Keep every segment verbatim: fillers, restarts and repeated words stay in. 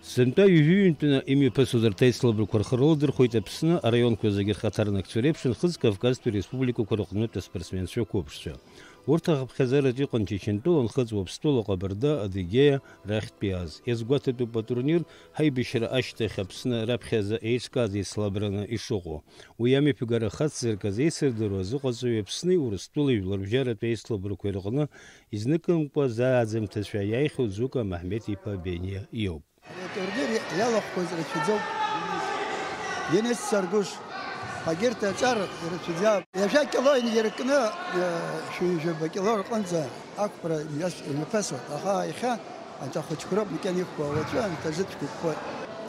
Сынтәа ҩажәи ҩынтәны имҩаԥысуаз арҭ аицлабрақәа рхы рыладырхәеит Аԥсны араионқәа зегьы рхаҭарнакцәа реиԥш нхыҵ Кавказтәи республикақәа рыҟнытә аспортсменцәа қәыԥшцәа. Урҭ ахыԥхьаӡараҿы иҟан Чачынтәыла, Нхыҵ Уаԥстәыла, Ҟабарда, Адыгеиа рахьтә иааз. Иазгәаҭатәуп атурнир ҳаибашьра ашьҭахь Аԥсны раԥхьаӡа еиҿкааз еицлабраны ишыҟоу. Уи амҩаԥгара хацзаркыз еицырдыруа азыҟаҵаҩ Аԥсни Урыстәылеи жәларбжьаратәи аицлабрақәа ирҟны изныкымкәа зааӡамҭацәа иааихьоу Зука Маҳмеҭ-иԥа Бениа иоуп. Ари атурнир иалахәқәаз рацәаӡоуп. Денис Саргәыш, ҳагьырҭ аҿар ирацәаӡам. Ҩажәа кило инаркны, э, шәи жәаба кило рҟынӡа ақәԥара имҩас-, имҩаԥысуан, аха иахьа анҭ ахәыҷқәа роуп макьана иқәԥо, уаҵәы анҭ азы цәгьақәа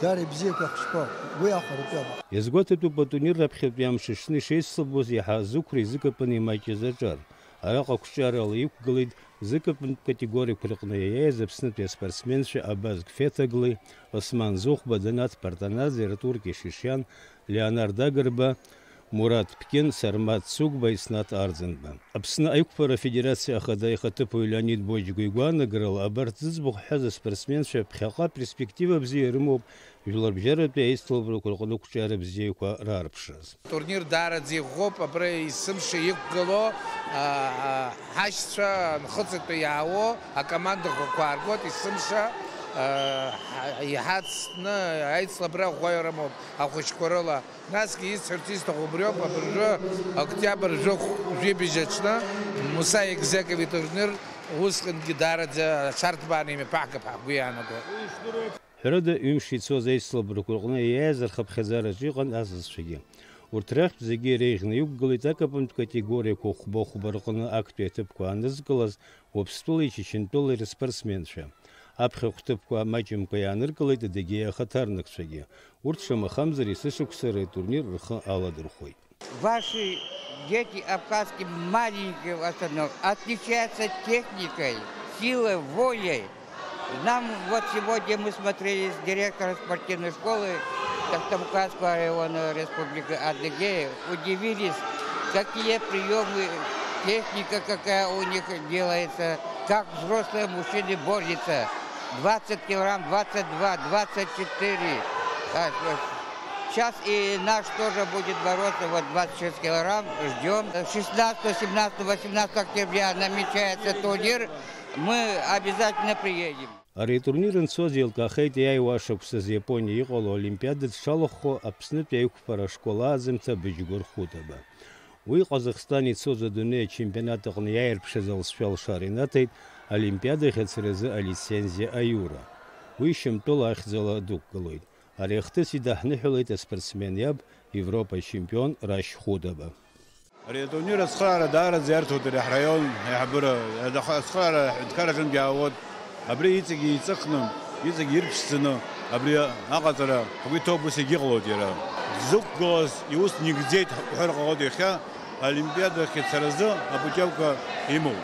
даара ибзиақәа ахәыҷқәа, уи ахәаратәы. Иазгәаҭатәуп атурнир раԥхьатәи амш аҽны ишеицлабуаз иаҳа зықәра изыкапаны имаҷыз аҿар. Араҟа қәҿиарала иқәгылеит зыкапынтә категориақәа рҟны иаиааиз Аԥснытәи аспортсменцәа Абаз Гфеҭаглеи, Осман Зыхәба, Данаҭ Партанаӡе, Артур Кьашьышьиан, Леонард Агрба, Мураҭ Ԥкьын, Сармаҭ Цугба, Иснаҭ Арӡынба. Аԥсны аиқәԥара афедерациа ахада ихаҭыԥуаҩ Леонид Боџьгәа игәаанагарала, абарҭ зыӡбахә ҳҳәаз аспортсменцәа ԥхьаҟа перспектива бзиа ирымоуп жәларбжьаратәи аицлабрақәа рҟны ақәҿиара бзиақәа раарԥшраз. Турнир даараӡа иӷәӷәоуп, абра есымша иқәгылоу, а, а, ҳашьцәа нхыҵынтәи иаауа акомандақәа ааргоит, есымша, а, ҳа-, иҳацны аицлабра ӷәӷәа ирымоуп ахәыҷқәа рыла. Насгьы исҳәарц исҭаху убриоуп, абыржәы, октиабр жәохә жәибжь аҽны Муса Егзеков итурнир усҟангьы даараӡа аҽарҭбааны имҩаԥаҳгап ҳәа ҳгәы иаанаго. Ҳәарада, ҩымш ицоз аицлабрақәа рҟны иаиааиз рхыԥхьаӡараҿы иҟан асасцәагьы. Урҭ рахьтә зегьы иреиӷьны иқәгылеит акапынтә категориақәа хәба-хәба рҟны актәи аҭыԥқәа анызкылаз Уаԥстәылеи Чачынтәылеи рыспортсменцәа. Аԥхьахә ҭыԥқәа маҷымкәа иааныркылеит Адыгеиа ахаҭарнакцәагьы. Урҭ шамахамзар есышықәса ртурнир рхы аладырхәеит. Ваши дети абхазские маленькие в основном отличаются техникой, силой, волей. Нам вот сегодня мы смотрели с директором спортивной школы Тахтамуканского района Республики Адыгея, удивились, какие приемы, техника какая у них делается, как взрослые мужчины борются. Двадцать килограмм, двадцать два, двадцать четыре. Сейчас и наш тоже будет бороться, вот двадцать шесть килограмм, ждем. Шестнадцатого, семнадцатого, восемнадцатого октября намечается турнир, мы обязательно приедем. Ари атурнир анцоз еилкаахеит иааиуа ашықәсазы Иапониа иҟало Олимпиада дшалахәхо Аԥснытәи аиқәԥара ашкол ааӡамҭа Быџьгәыр Хәытаба. Уи Ҟазахстан ицоз адунеи ачемпионат аҟны иааирԥшыз алҵшәа алшара инаҭеит Олимпиадахь ацаразы алицензиа аиура. Уи Шьамтәыла ахьӡала дықәгылоит. Ари ахҭыс идаҳныҳәалеит аспортсмен иаб, Европа ачемпион Рашь Хәытаба. Ари атурнир ацхыраара даараӡа иарҭоит ари ҳраион аиҳабыра, аха ацхыраара аҳәынҭқарраҿынгьы аауеит. Абри иҵегьы еиҵыхны, иҵегьы ирԥшӡаны абри аҟаҵара ҳгәы иҭоуп, ус егьыҟалоит иара. Дзықәгылаз иус нигӡеит ҳәа ҳҳәар ҟалоит, иахьа Олимпиадахь ицаразы апутиовка имоуп.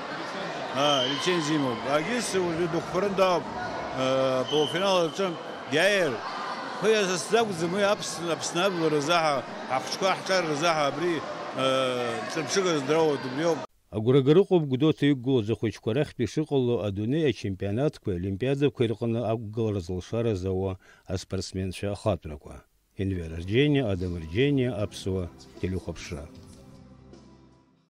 Аа, лицензиа имоуп. Агьыс уажәы дықәԥарын дауп, аа, полуфинал аҿы диааир. Уи асас акәӡам, уи Аԥс-, Аԥсны ажәлар рзаҳа, ҳахәыҷқәа ҳҿар рзаҳа абри, аа, ҿырԥшыгас дроуеит, убриоуп. Агәрагара ыҟоуп Гәдоуҭа иқәгылаз ахәыҷқәа рахьтә ишыҟало адунеи ачемпионатқәеи олимпиадақәеи рҟны ақәгылара зылшара зауа аспортсменцәа ахатәрақәа. Енвер Арџьениа, Адам Арџьениа, Аԥсуа телехәаԥшра.